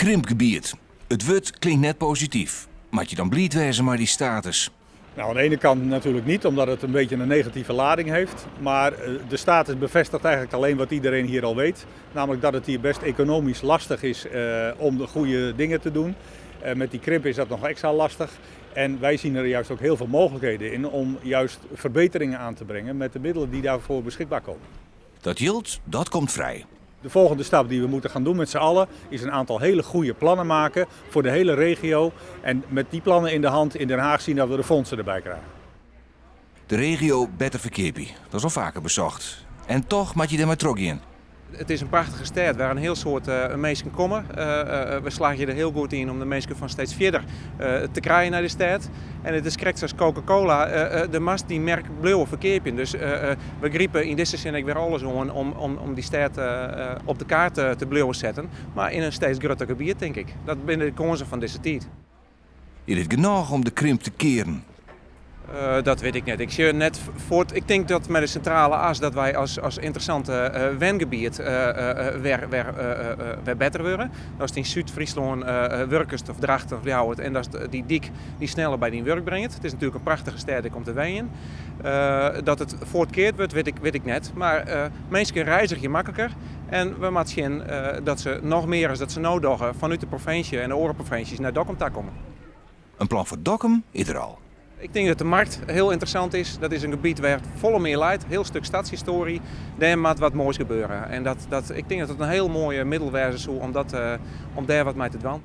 Krimpgebiet. It wurd klinkt net posityf. Moat je dan bliid wêze mei dy status? Nou, aan de ene kant natuurlijk niet, omdat het een beetje een negatieve lading heeft. Maar de status bevestigt eigenlijk alleen wat iedereen hier al weet. Namelijk dat het hier best economisch lastig is om de goede dingen te doen. Met die krimp is dat nog extra lastig. En wij zien er juist ook heel veel mogelijkheden in om juist verbeteringen aan te brengen met de middelen die daarvoor beschikbaar komen. Dat jild, dat komt frij. De volgende stap die we moeten gaan doen met z'n allen is een aantal hele goede plannen maken voor de hele regio. En met die plannen in de hand in Den Haag zien dat we de fondsen erbij krijgen. De regio better ferkeapje, dat is al faker besocht. En toch moat je der mei trochgean. It is in prachtige stêd wêr in hiel soad minsken komme. We slagje der hiel goed yn om de minsken fan steeds fierder te krijen nei de stêd. En it is krekt sa as Coca-Cola, do moatst dyn merk bliuwe ferkeapjen. Dus we gripe yn dizze sin ek wer alles oan om dy stêd op de kaart te bliuwe setten. Mar yn in steeds grutter gebiet, tink ik. Dat binne de kânsen fan dizze tiid. Is dit genôch om de krimp te kearen? Dat wit ik net. Ik sjoch net fuort. Ik tink dat mei de Sintrale As dat wy as ynteressant wengebiet wer better wurde. Ast yn Súd-Fryslân wurkest of Drachten of Ljouwert en datst dy dyk dy sneller by dyn wurk bringt. It is natuerlik in prachtige stêd ek om te wenjen. Dat it fuort keard wurdt, wit ik net. Mar minsken reizgje makliker en we moatte sjen dat se noch mear as dat se no dogge fanút de provinsje en de oare provinsjes nei Dokkum ta komme. In plan foar Dokkum is der al. Ik tink dat de Markt hiel ynteressant is. Dat is in gebiet wêr't folle mear leit, hiel stik stadshistoarje. Dêr moat wat moais gebeure. En ik tink dat it in hiel moaie middel wêze soe om dêr wat mei te dwaan.